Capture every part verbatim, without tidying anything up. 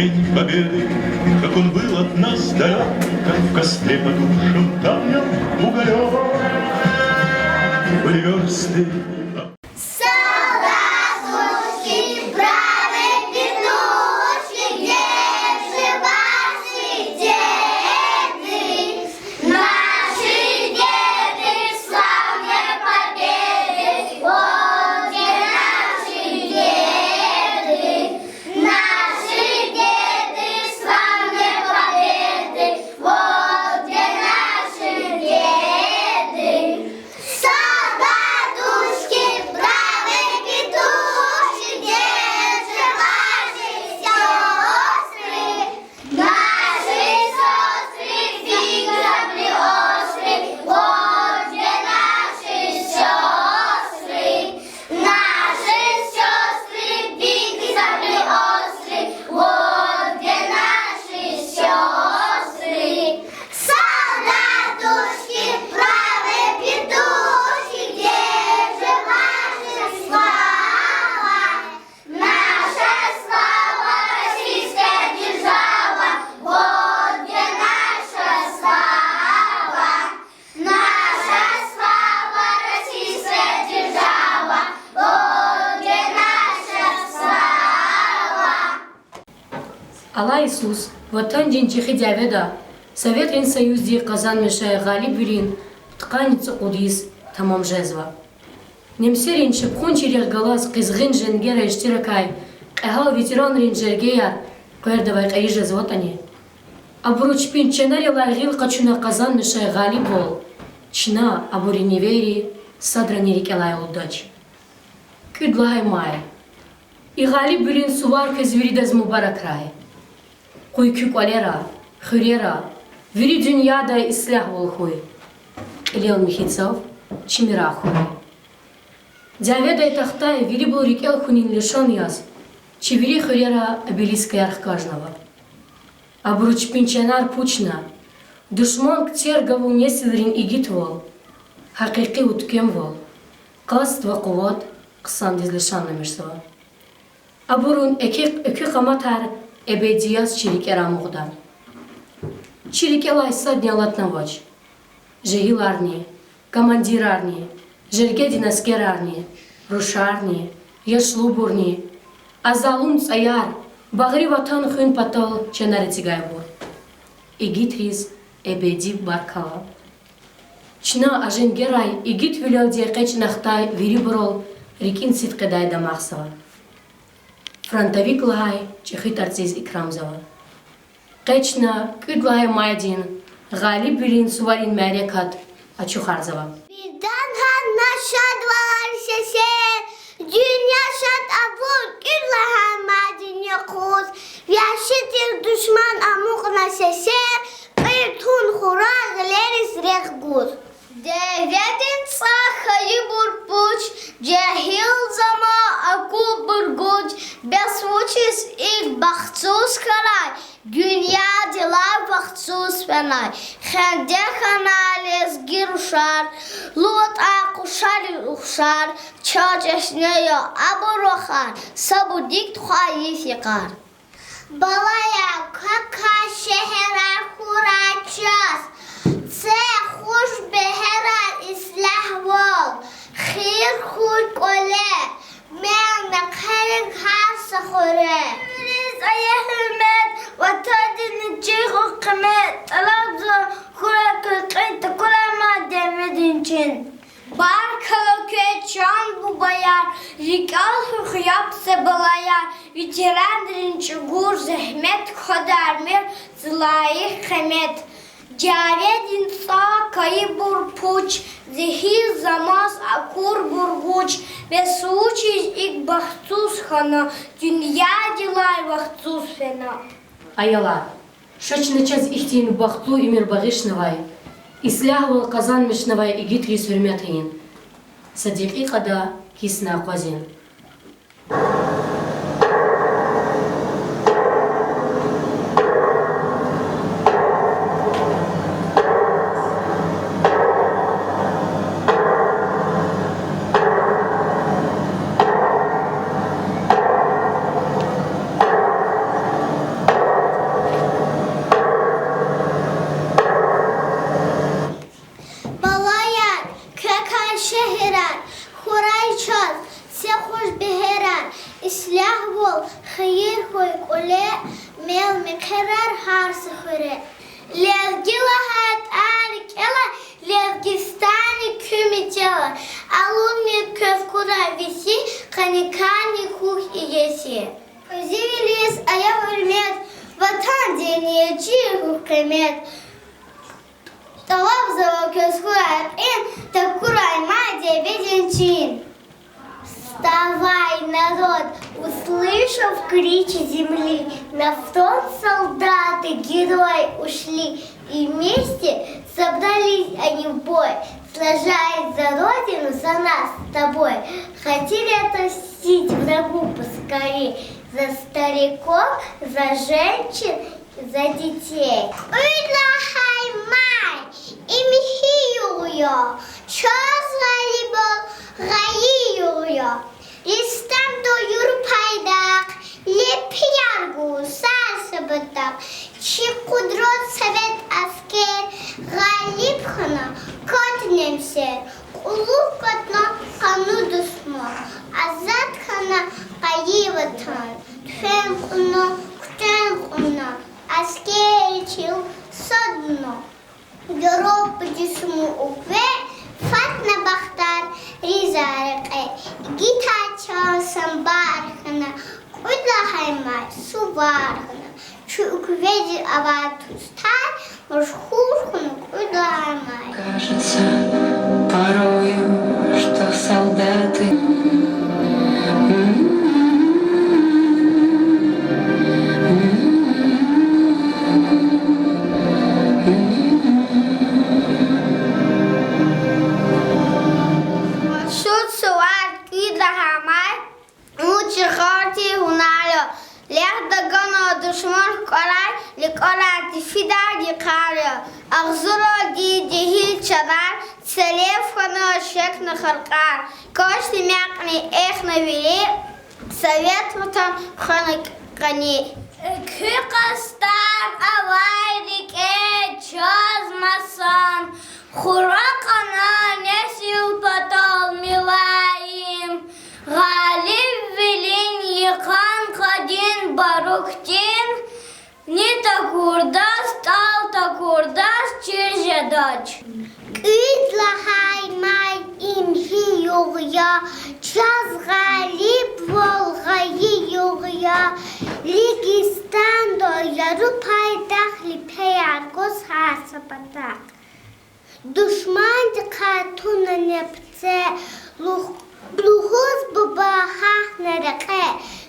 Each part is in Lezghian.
Победы, как он был от нас далёк, как в костре потухшем таял уголёк. Были вёрсты. Солдатушки, бравые петушки, где же ваши деды? Наши деды в славной победе, вот где наши деды. Наши деды в славной победе, вот где наши деды. Солдатушки, бравые петушки, где же ваши сёстры? Наши сёстры, фиговые острые, вот где наши сёстры. Наши сёстры, фиговые острые, вот где наши сёстры. Солдатушки, бравые петушки, где же ваша слава? Наша слава, российская держава, вот где наша слава. Наша слава, российская держава, вот где наша слава. Алай йисуз Ватандин чӀехи дяведа Советрин Союзди къазанмишай гъалибвилин пудкъанни цӀукьуд йис тамам жезва. Немсерин чапхунчийрихъ галаз къизгъин женгера иштиракай кьегьал ветеранрин жергеяр къвердавай кьери жезватӀани, абуру чпин чанарилай гъил къачуна къазанмишай гъалибвал чна, абурун невейри, садрани рикӀелай алуддач. КӀуьд лагьай май. И гъалибвилин сувар квез виридаз мубаракрай. Къуй куь кӀвалера, хуьрера, вири дуьньяда ислягьвал хьуй. Кьилел михьи цав чими рагъ хьурай. Дяведай тахтай вирибур рикӀел хьунин лишан яз, чи вири хуьрера обелискаяр хкажнава. Абуру чпин чанар пучна, душман кцер гавун несилрин игитвал, гьакъикъи уьтквемвал, къаст ва къуват хъсандиз лишанламишзава. Абурун экуь, экуь къаматар эбеди яз чи рикӀера амукьда. Чи рикӀелай садни алатнавач. Жегьиларни, командирарни, жергедин аскерарни, рушарни, яшлубурни, а залум цӀаяр, багъри Ватан хуьн патал чанар эцигайбур. Игитриз эбеди баркалла. Чна а женгерай игитвилелди экъечӀна хтай вирибурал рикӀин сидкьидай дамахзава. Фронтовик лагьай чӀехи тӀварцӀиз икрамзава. Къе чна кӀуьд лагьай майдин гъалибвилин суварин мярекат ачухарзава. Бедан хьана шадвалар сесер, дуьнья шад авур кӀуьд лагьай майдин юкъуз, вагьши тир душман амукьна сесер, кьил тун хура гъилериз рехъ гуз. Деведин цӀа хьайибур пуч, жегьил заман акурбур гуж, бес вучиз икӀ бахтсуз хьанай, дуьньядилай вахтсуз фенай, хенде хьанай лезги рушар, лугьудай къушариз ухшар, чаз чешне я абур вахар, са будик тухвай йиф йикъар. Балаяр, квекай шегьерар хьурай чаз, це хуш бегьерар ислягьвал, хийир хьуй кӀвале, мел мехъерик гьар са хуьре. Вириз ая гьуьрмет, Ватандин чин хьухь къимет, тӀалабзава хьурай куь кьин, такурай мад деведин чин. Баркалла квез, чан бубаяр, рикӀел хуьх, яб це, балаяр, ветеранрин чӀугур зегьмет, квадармир за лайих къимет. Дяведин цӀа хьайибур пуч, жегьил заман акурбур гуж, бес вучиз икӀ бахтсуз хьана, дуьньядилай вахтсуз фена. Аялар, ша чна чаз ихьтин бахтлу уьмуьр багъишнавай, ислягьвал къазанмишнавай игитриз гьуьрмет ийин. Са декьикьада кисна акъвазин. кӀвале, мел мехъерар гьар са хуьре. Лезги лагьай тӀвар рикӀелай, Лезгистан куь мецелай, алудмир квез хьурай веси, къанни кӀанни хьухь иеси. Квез вилиз ая гьуьрмет, ватандин я чи гьукумет. ТӀалабзава квез хьурай кьин, такурай мад деведин чин. Вставай, народ, услышав крики земли, на фронт солдаты, герои ушли, и вместе собрались они в бой, сражаясь за Родину, за нас с тобой. Хотели отомстить врагу поскорей, за стариков, за женщин, за детей. Кьуьд лагьай май, им гьи югъ я, чаз гъалибвал гъайи югъ я. Лезгистандал яру пайдах, лепияр гуз гьар са патахъ. Чи къудрат совет аскер гъалиб хьана, катна немсер, кьулухъ катна къану душман. Азад хьана къайи ватан, туьфенг кьуна, куьтягь кьуна, аскерри чил садна. Европа дишму укве фатна бахтар риза рекье. Игитар чан самбар хьана, кьуьд лагьай май сувар хьана. Чи укведин авай тустар машгьур хьана кьуьд лагьай май. Кажется порою, что солдаты Машгьур сувар кьуьд лагьай май, вун чи халкьдин гьунар я. Легьда гана душман хкварай, ликӀарай тефидай йикъар я. Агъзуралди жегьил чарар, церев хьана шехьна халкьар. Кашни мекьни эхна вири, совет ватан хвена къани. Куь къастар авай рикӀе чаз масан, хура кьана несил патал милаим. Гъалибвилин йикъан къадин барукдин, ни такурдаз, тӀал такурдаз чир жедач. Кьуьд лагьай май, им гьи югъ я, чаз гъалибвал гъайи югъ я. Лезгистандал яру пайдах, лепияр гуз гьар са патахъ. Душмандихъай туна непце, лугь-, лугьуз буба гьахьна рекье,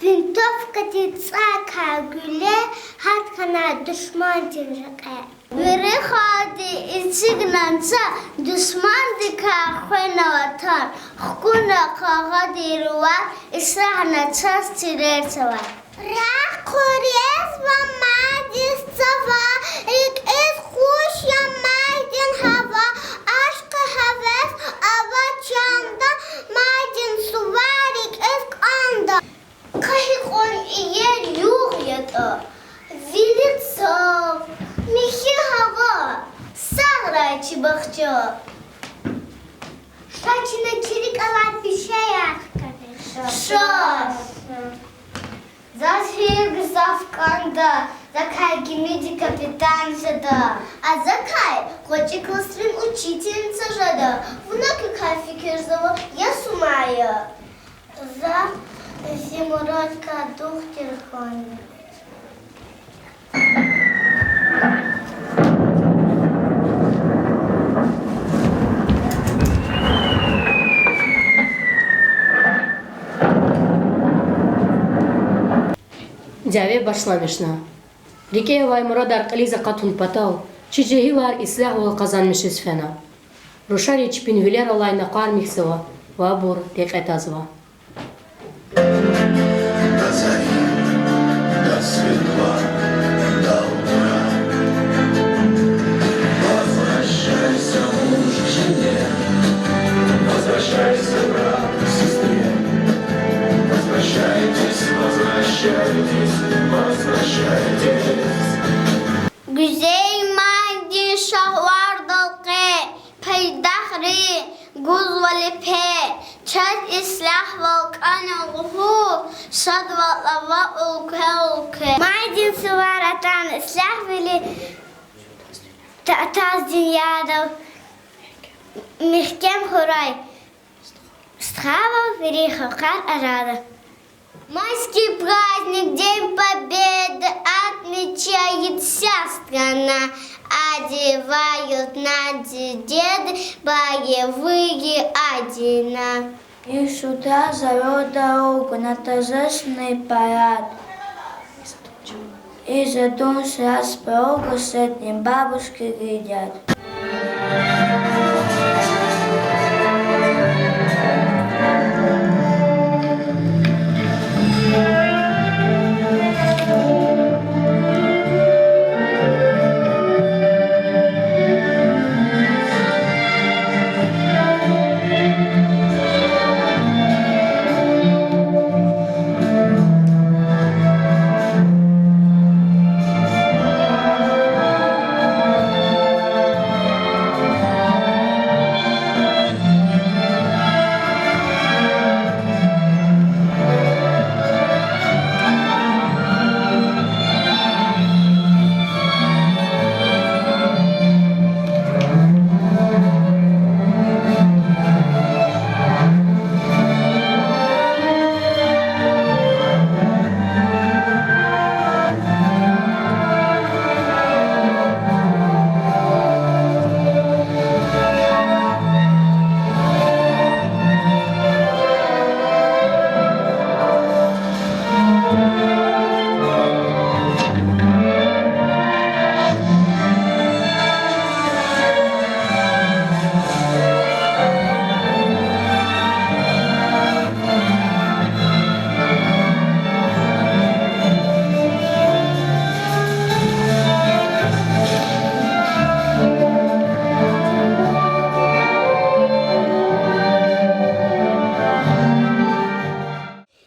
винтовкадин цӀай кай гуьлле, гьат хьанай душмандин рекье. Вири халкьди эцигна цан, душмандикай хвена ватан, хкуна къагъадин рувар, ислягьна чаз чилер цавар. Рагъ къвезва майдиз цава, рикӀиз хуш я майдин гьава, ашкъи-гьевес ава чанда, майдин сувар рикӀиз кӀанда. Къе гьикьван иер югъ ятӀа, вилик цав, михьи гьава, сагърай чи бахча. Ша чна чи рикӀ алай пешеяр хкана. Ша. Заз гьикӀ гзаф кӀанда, закай гимидин капитан жеда. А закай гъвечӀи классрин учительница жеда. Вуна куькай фикирзава, я Сумая? За зи мурадкай духтур хьана. Дяве башламишна. РикӀе авай мурадар кьилиз акъатун патал, чи жегьилар ислягьвал къазанмишиз фена. Рушари чпин вилералай накъвар михьзава ва абур рекье тазва. До светла, до утра. Возвращайся, муж, к жене. Возвращайся, брат, к сестре. Возвращайтесь, возвращайтесь, возвращайтесь. Гуьзел майдин шагьвардал къе, пайдахри гузва лепе, Чаз ислягьвал кӀан лугьуз, шадвал ава уьлкве-уьлкве. Майдин сувар атана ислягьвили, та-, таз дуьньядал мягькем хьурай стхавал вири халкьар арада. Майский праздник, День Победы, отмечает вся страна. Одевают на День Победы боевые ордена. И с утра зовёт дорогу на торжественный парад. И задумчиво с порога с этим бабушки глядят.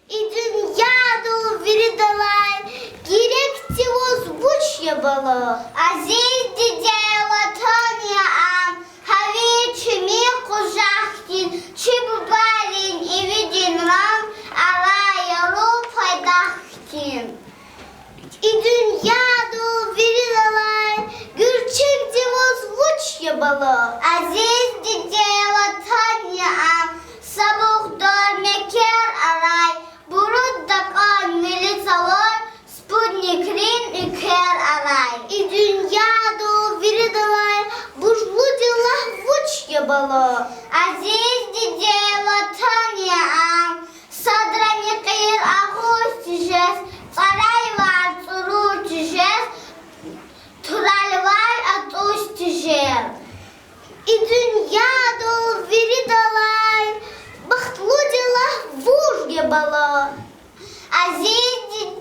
И дуьньядал виридалай герекди ваз вуч я, бала? Азиз диде, ватан я ам, гьавиляй чими къужах хьтин, чи бубайрин ивидин ранг авай яру пайдах хьтин. И дуьньядал виридалай гуьрчегди ваз вуч я, бала? Азиз диде, ватан я ам, са бугъдар мекер арай, буруд такӀан мили цавар, спутникрин уькер арай. И дуьньядал виридалай буржлуди лагь вуч я, бала? Азиз диде, ватан я ам, садрани кьил агъуз тежез, цӀарайвал цӀурур тежез, турайвал атӀуз тежер. И дуьньядал виридалай бахтлуди лагь вуж я, бала? Азиз ди-,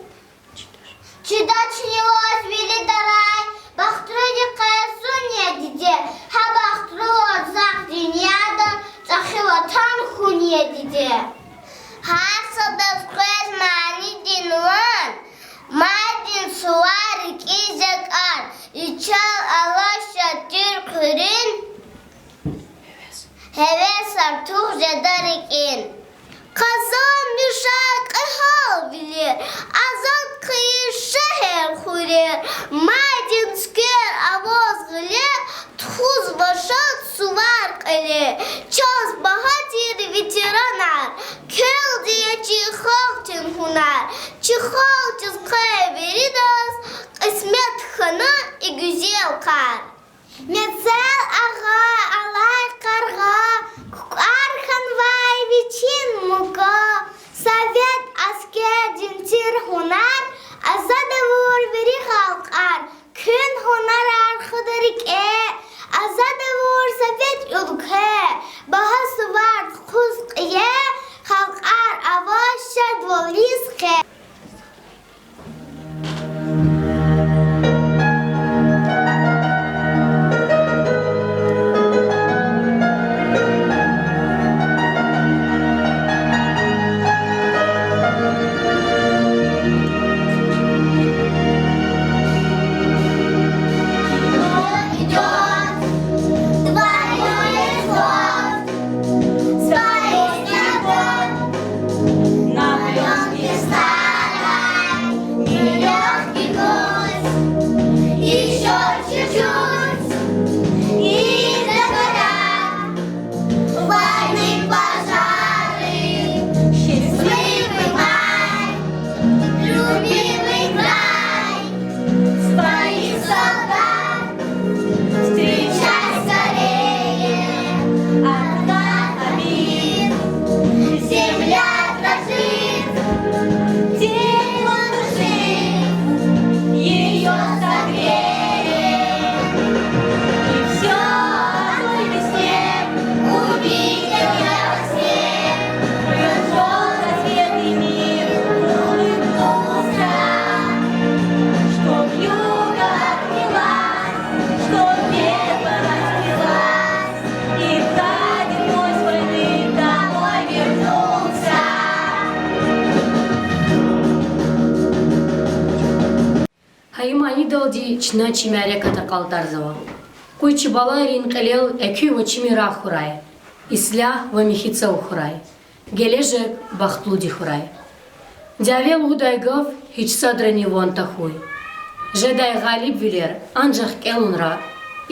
чидачни ваз виридалай бахтлуди къе зун я, диде, гьа бахтлувал захъ дуьньяда чӀехи ватан хьун я, диде. Гьар садаз къвез манидин ван, майдин сувар, рикӀин зекӀар, ичел алай шад тир хъуьруьн, гьевес артух жеда рикӀин. Къазанмишай кьегьалвилер, азад хьайи шегьер-хуьрер, майдин цуьквер аваз гъиле, тухузва шад сувар кьиле. Чаз багьа тир ветеранар, квелди я чи халкьдин гьунар, чи халкьдиз къе виридаз кьисмет хьана и гуьзел кар. Мецел агъа, алай къаргъа, кукӀвар хьанвай вичин мука, совет аскердин тир гьунар, азад авур вири халкьар, куьн гьунарар хада рикӀе, азад авур совет уьлкве, багьа сувар тухуз кье, халкьар аваз шадвал йис къе. И манидалди чна чи мярекат акьалтӀарзава. Къуй чи балайрин кьилел экуь ва чими рагъ хьурай, ислягь ва михьи цав хьурай, гележег бахтлуди хьурай. Дяве лугьудай гаф гьич садрани ван тахьуй. Жедай гъалибвилер анжах кӀелунра,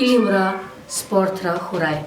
илимра, спортра хьурай.